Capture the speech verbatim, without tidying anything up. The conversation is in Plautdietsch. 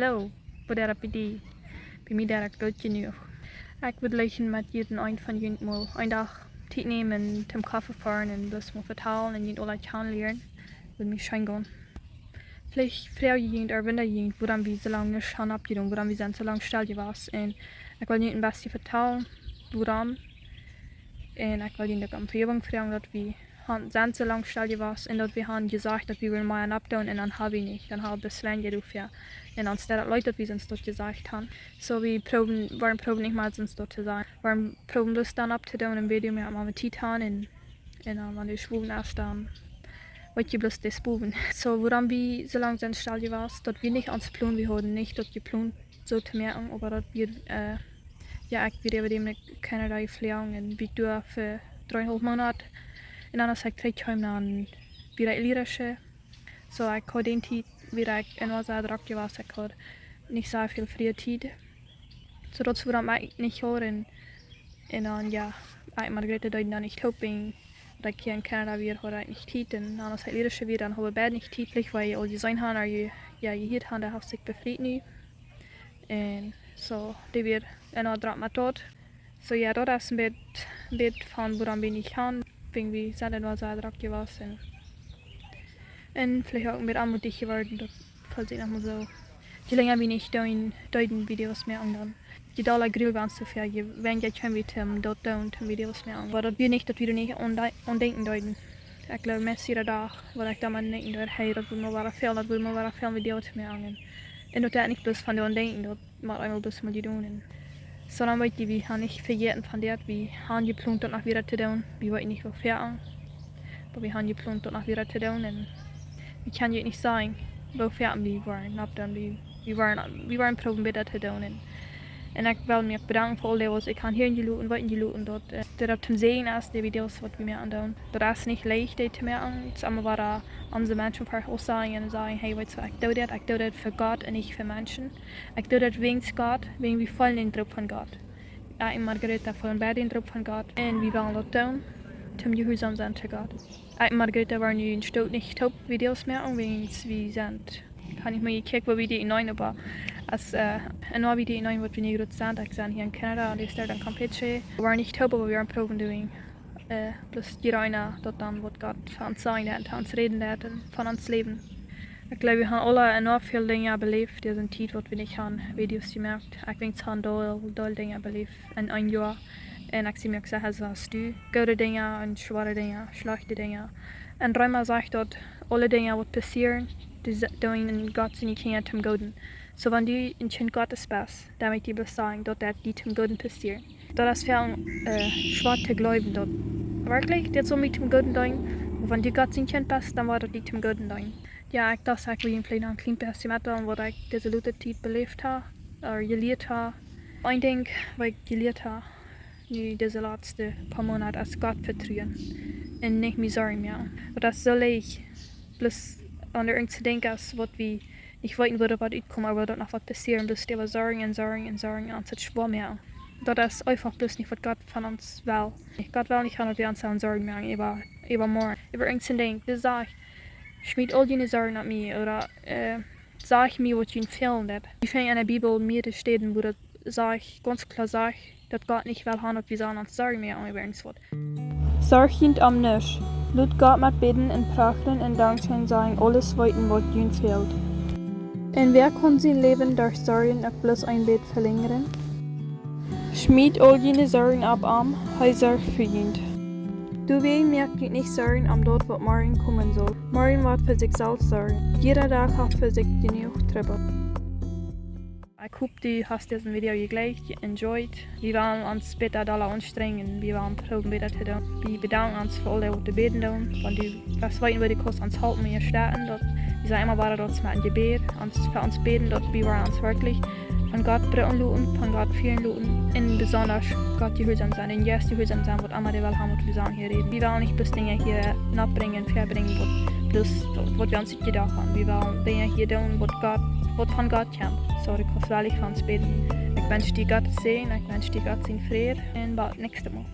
Soo, woo deit daut bie die? Bie mie deit daut goot jenuach. Ekj wudd jleichen met jieda eenen von junt mol een Dach Tiet nämen, toom Koffe foaren un bloos mol vetalen un junt aula kjanen lieren. Wudd mie scheen gonen. Veleicht froag jie junt, ooda wunda jie junt, wuarom wie soo lang nuscht han oppjedonen, wuarom wie sent soo lang stell jewast. Un ekj well junt een bät vetalen, wuarom. Un ekj well junt uk om Vejäwunk froagen, daut wie han, sent soo lang stell jewast un daut wie han jesajcht, daut wie wellen mea oppdoonen un dan ha wie nich. Dan ha wie bloos weinja doafäa. Un ons deit daut leet, daut wie ons daut jesajcht han. Soo, wie proowen, woaren proowen nich mea ons daut to sajen. Woaren proowen bloos dan opptodoonen un Video mea, wan wie Tiet han un, un dan, wan de Schwowen es, dan weet jie bloos de Spowen. Soo, wuarom wie soo lang sent stell jewast, daut wie nich ons Plon, wie hauden nich daut jeplont, soo to moaken, oba daut wie, äh, jo, ekj wia äwa däm no Kanada jefloagen un wia doa fa dreeunhalf Moonat. Un dan, aus ekj trigjkjeem, dan wia ekj Lierasch. Soo, ekj haud dee Tiet, wia ekj en Oase drock jewast, ekj haud nich soo väl frie Tiet. Soo, daut es wuarom ekj nich hia un, un dan, jo, ekj un Margareta deeden dan nich toop, wiels ekj hia en Kanada wia, haud ekj nich Tiet. Un dan, aus ekj Lierasch wia, dan haud ekj beid nich Tiet, veleicht wiels jie aul jeseenen han, ooda jie, jo, jie hia han, dee haft sikj befriet nu. Un soo, dee wia en Oase drock met daut. Soo, jo, daut es een bät, een bät von wuarom wie nich han, wiels wie sent en Oase drock jewast. Un veleicht uk een bät aunmootich jeworden, daut felt sikj noch mol soo. Je lenja wie nich doonen, deeden Videos moaken, dan je dolla grul wie ons doafäa, je weinja kjennen wie toom daut doonen, toom Videos moaken. Oba daut wia nich, daut wie doa nich aun de-, aun denkjen deeden. Ekj jleew, meist jieda Dach, waut ekj doa mau denkjen deed, hey, daut wudd mau wada fälen, daut wudd mau wada fälen, Videos moaken. Un daut deit nich bloos von doa aun denkjen, daut mott eemol bloos mol jedonen. Soo, dan weet jie, wie han nich vejäten von dit, wie han jeplont daut noch wada to doonen. Wie weeten nich woo foaken, oba wie han jeplont daut noch wada to doonen. Un wie kjennen junt nich sajen, woo foaken wie woaren, opp dan wie, wie woaren, wie woaren proowen bäta to doonen. Un ekj well mie uk bedanken fa aul dee, waut ekj han hieren jeloten, weeten jeloten, daut, äh, daut daut toom seenen es, dee Videos, waut wie moaken doonen. Daut es nich leicht, dee to moaken. Daut es aulemol wada aun de Menschen fa ons sajen un sajen, hey, weetst waut, ekj doo dit, ekj doo dit fa Gott un nich fa Menschen. Ekj doo daut wäajen Gott, wäajen wie feelen dän Drock von Gott. Ekj un Margareta feelen beid dän Drock von Gott un wie wellen daut doonen, toom jehuarsom sennen to Gott. Ekj un Margareta woaren nu een Stoot nich toop Videos moaken, wäajen wie sent, ekj hab nich mea jekjikjt, woo wie dee enenn, oba aus, äh, enn woo wie dee enenn, waut wie nu groots sent, ekj sie hia en Kanada un dee es doa en Campeche. Wie woaren nich toop, oba wie woaren proowen doonen, äh, bloos jieda eena daut doonen, waut Gott fa ons sajen deit un to ons räden deit un von ons Läwen. Ekj jleew, wie han aula enorm väl Dinja beläft, dise Tiet, waut wie nich han Videos jemoakt. Ekj denkj, wie han doll, doll Dinja beläft en een Joa. Un ekj sie mie uk secha, soo aus du, goode Dinja un schwoare Dinja, schlajchte Dinja. Un Reema sajcht, daut aule Dinja, waut passieren, dee se-, doonen Gott siene Kjinja toom Gooden. Soo, wan du een Kjint Gottes best, dan mott die bloos sajen, daut daut die toom Gooden passieren. Daut es väl, äh, schwoa to jleewen, daut werkjlich, daut saul mie toom Gooden doonen, oba wan du Gott sien Kjint best, dan woat daut die toom Gooden doonen. Jo, ekj docht, ekj wull junt veleicht noch een kjlien bät metdeelen, waut ekj dise lota Tiet beläft hab, ooda jelieet hab. Een Dinkj, waut ekj jelieet hab, nu dise latste poa Moonat, es Gott vetruen un nich mea Sorjen moaken. Daut es soo leicht, bloos aun de Dinja to denkjen, aus waut wie nich weeten, woo daut woat utkomen, ooda daut noch woat passieren, bloos äwa Sorjen un Sorjen un Sorjen un ons daut schwoa moaken. Daut es eefach bloos nich, waut Gott von ons well. Gott well nich han, daut wie ons aun Sorjen moaken äwa, äwa morjen, äwa irjent een Dinkj. Dee sajcht, schmiet aul june Sorjen opp mie, ooda, äh, sajcht mie, waut junt fälen deit. Wie finjen en de Bibel mearere Städen, wua daut sajcht, gaunz kloa sajcht, daut Gott nich well han, daut wie sellen ons Sorjen moaken äwa irjent waut. Sorjt junt om nuscht. Lot Gott met Bäden un Prachren un Dankscheen sajen aules weeten, waut junt fält. Un wäa kaun sien Läwen derch Sorjen uk bloos een bät velenjren? Schmiet aul june Sorjen opp am, hee sorcht fa junt. Doawäajen moakt junt nich Sorjen om daut, waut morjen komen saul. Morjen woat fa sikj selfst sorjen. Jieda Dach haft fa sikj jenuach Trubbel. Ekj hop, du hast dise Video jejlikjt, jeenjoyt. Wie wellen ons bäta dolla aunstrenjen, wie wellen proowen bäta to doonen. Wie bedanken ons fa aule, waut doa bäden doonen. Wan du west weeten, woo du kaust ons halpen, wan wie stekjen, daut, wie sent emma wada doa met een Jebäd, ons, fa ons bäden, daut wie woaren ons werkjlich von Gott brucken loten, von Gott fieren loten, un besonda Gott jehuarsom sennen, un Jeist jehuarsom sennen, waut emma dee well han, waut wie sellen hia räden. Wie wellen nich bloos Dinja hia noppbrinjen, väabrinjen, waut bloos, waut wie ons nich jedocht han. Wie wellen Dinja hia doonen, waut Gott, waut von Gott kjemt. Soo, du kaust werkjlich fa ons bäden. Ekj wensch die Gott sienen Säajen, ekj wensch die Gott sienen Fräd, un bat näakjstet Mol.